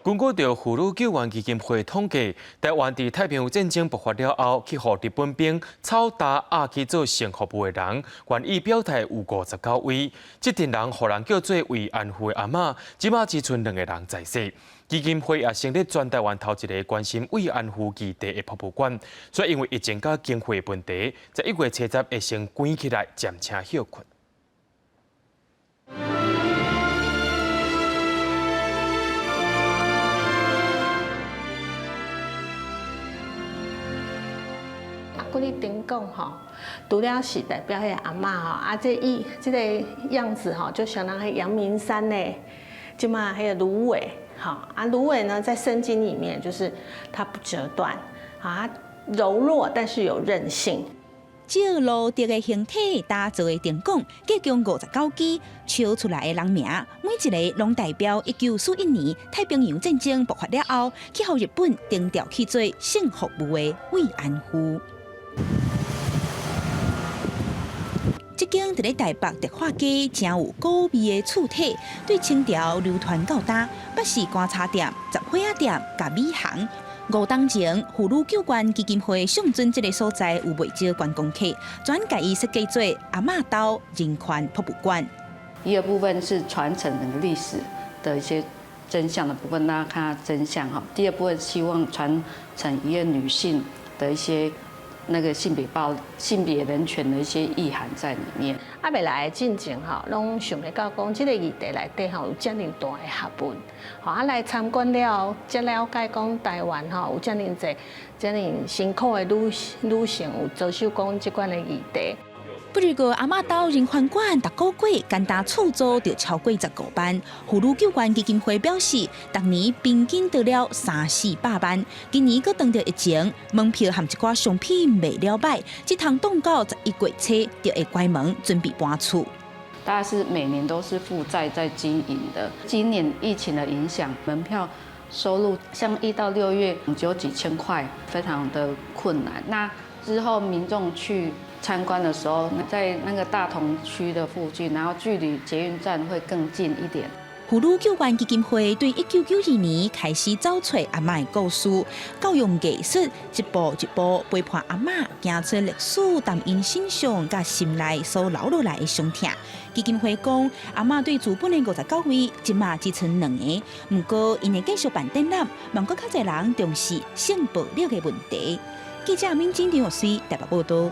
根據著婦女救援基金會統計，台灣佇太平洋戰爭爆發了後，去予日本兵草鍬押去做性服務的人，願意表態有59位。這陣人予人叫做慰安婦的阿嬤，這馬只賰兩個人在世。基金會也成立全台灣頭一个關心慰安婦議題的博物館，所以因為疫情佮經費問題，11月70會先關起來，暫且歇睏。這個燈管吼，除了是代表彼个阿嬤吼，啊，這伊這个樣子吼，就相當彼陽明山的，這馬彼个蘆葦，吼，啊，蘆葦呢，在聖經裡面就是它不折斷，啊，柔弱但是有韌性。照蘆竹的形體打造的燈管，計共59支，抽出來的人名，每一个攏代表1941年太平洋戰爭爆發了後，去予日本徵調去做性服務的慰安婦。這間佇咧台北迪化街，誠有古味的厝體，對清朝流傳到今，捌是乾茶店、雜貨仔店、佮米行。5冬前，婦女救援基金會相準這个所在有袂少觀光客，轉共伊設計做阿嬤兜人權博物館。一個部分是傳承整個歷史的一些真相的部分，大家看真相哈。第二部分希望傳承一個女性的一些那個性別暴、性別人權的一些意涵在裡面。啊，未來進前吼，攏想欲到講，這个議題內底吼有遮爾大的學問，吼啊來參觀了後，才了解講台灣吼有遮爾濟、遮爾辛苦的女性有遭受講這款的議題。不過阿嬤兜人權館，逐个月簡單厝租就超過15萬。婦女救援基金會表示，逐年平均得了三四百萬。今年閣當著疫情，門票和一寡商品賣了䆀，這通擋到11月初就會關門，準備搬厝。大概是每年都是負債在經營的。今年疫情的影響，門票收入像1到6月只有幾千塊，非常的困難。那之後民眾去參觀的時候，在那個大同區的附近，然後距離捷運站會更近一點。婦女救援基金會對1992年開始走揣阿嬤的故事，教用藝術一步一步陪伴阿嬤行出歷史，踮𪜶身上佮心內所留落來的傷痛。基金會講，阿嬤對日本的59位，這馬只賰兩个，毋過𪜶會繼續辦展覽，望閣較濟人重視性暴力的問題。記者敏晶、張玉水台北報導。